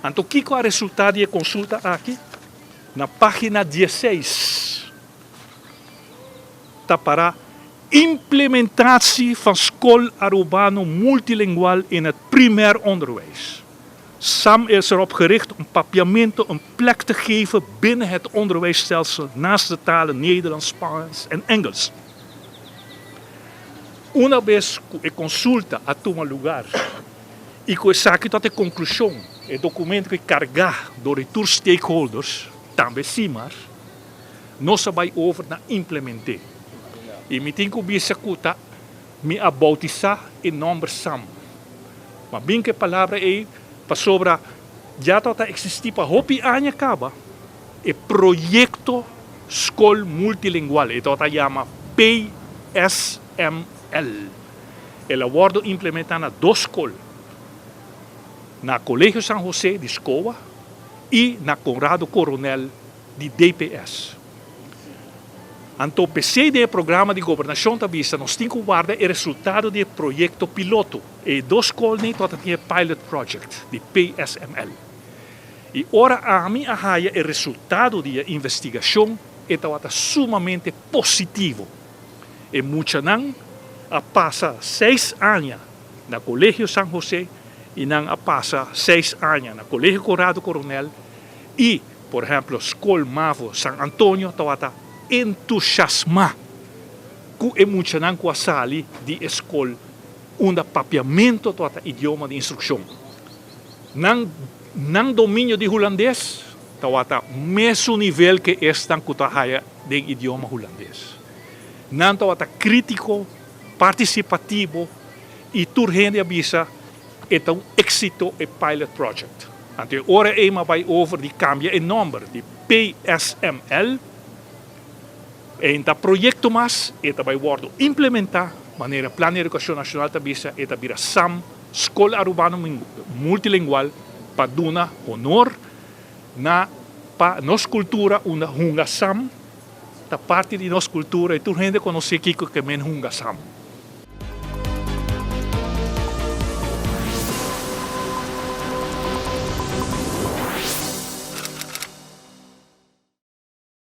Anto kiko a resultá di e konsulta aki? Na página diesseis ta pará Implementatie van Skol Arubano Multilingual in het Primair Onderwijs. SAM is erop gericht om Papiamento een plek te geven binnen het onderwijsstelsel naast de talen Nederlands, Spaans en Engels. Una bes ku e konsulta a tuma lugar i ku esaki ta e konklushon, e dokumento ku e kargá dor di tur stakeholders, tambe Simar, nos a bai over na implement'é. I mi tin ku bisa ku ta mi a boutisá e nòmber Sam. Ma bin ku e palabra ei pasobra ya tabata eksistí pa hopi aña kaba e proyekto Skol Multilingual, e tabata yama PSML. El a wòrdu implementá na dos skol, na Kolegio San José di Skoa i na Conrado Coronel di DPS. Anto p'esei den e programa di gobernashon ta bisa nos tin ku warda e resultado di e proyekto piloto. E dos skolnan tabata tin e pilot project di PSML. I ora ami a haya e resultado di e investigashon e tabata sumamente positivo. E muchanan a pasa seis aña na Kolegio San Jose i nan a pasa seis aña na Kolegio Conrado Coronel i Por ehemplo, Skol Mavo San Antonio tabata entusiasmá ku e muchanan ku a sali di e skol unda papiamentu tabata idioma di instrukshon. Nan nan dominio di hulandes tabata mesun nivel ke esnan ku ta haya den idioma hulandes. Nan tabata krítiko, partisipativo i tur hende a bisa E ta un éxito e pilot project. Anto e ora ei m'a bai over di cambia e nomber di PSML e ta proyecto mas, e ta bai wordo implementa manera Plan di Educacion Nacional ta bisa, e ta bira sam, Skol Arubano Multilingual, pa duna honor na pa nos cultura unda hunga sam ta parti di nos cultura y tur hende conoce kico ke men hunga sam.